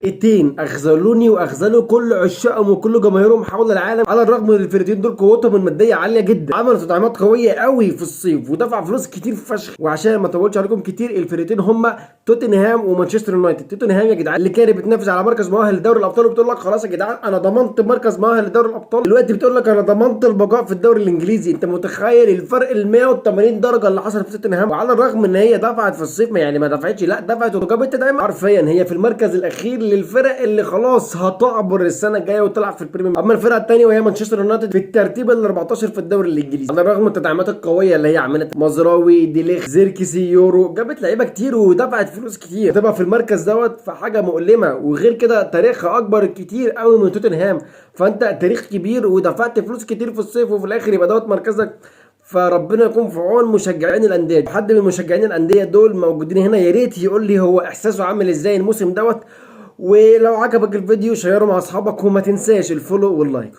فرقتين اخذلوني واخذلوا كل عشاقهم وكل جماهيرهم حول العالم. على الرغم من الفرقتين دول قوتهم المادية عالية جدا، عملوا تدعيمات قوية قوي في الصيف ودفع فلوس كتير فشخ. وعشان ما اطولش عليكم كتير، الفرقتين هما توتنهام ومانشستر يونايتد. توتنهام يا جدعان اللي كانت بتنافس على مركز مؤهل لدوري الابطال وبتقول لك خلاص يا جدعان انا ضمنت مركز مؤهل لدوري الابطال، دلوقتي بتقول لك انا ضمنت البقاء في الدوري الانجليزي. انت متخيل الفرق ال 180 درجه اللي حصل في توتنهام؟ وعلى الرغم ان هي دفعت في الصيف، يعني ما دفعتش، لا دفعت وجابت تدعيم، حرفيا هي في المركز الاخير للفرق اللي خلاص هتعبر السنة الجاية وتلعب في البريمير. اما الفرقة الثانية وهي مانشستر يونايتد في الترتيب ال 14 في الدوري الانجليزي، على الرغم من التدعيمات القوية اللي هي عملت، مزراوي، ديليخ، زيركسي، يورو، جابت لعيبة كتير ودفعت فلوس كتير، تبقى في المركز دوت فحاجه مؤلمة. وغير كده تاريخها اكبر كتير قوي من توتنهام، فانت تاريخ كبير ودفعت فلوس كتير في الصيف وفي الاخر يبقى دوت مركزك. فربنا يكون في عون مشجعين الاندية. حد من مشجعين الاندية دول موجودين هنا يا ريت يقول لي هو احساسه عامل ازاي الموسم دوت. ولو عجبك الفيديو شيره مع اصحابك وما تنساش ال follow وال like.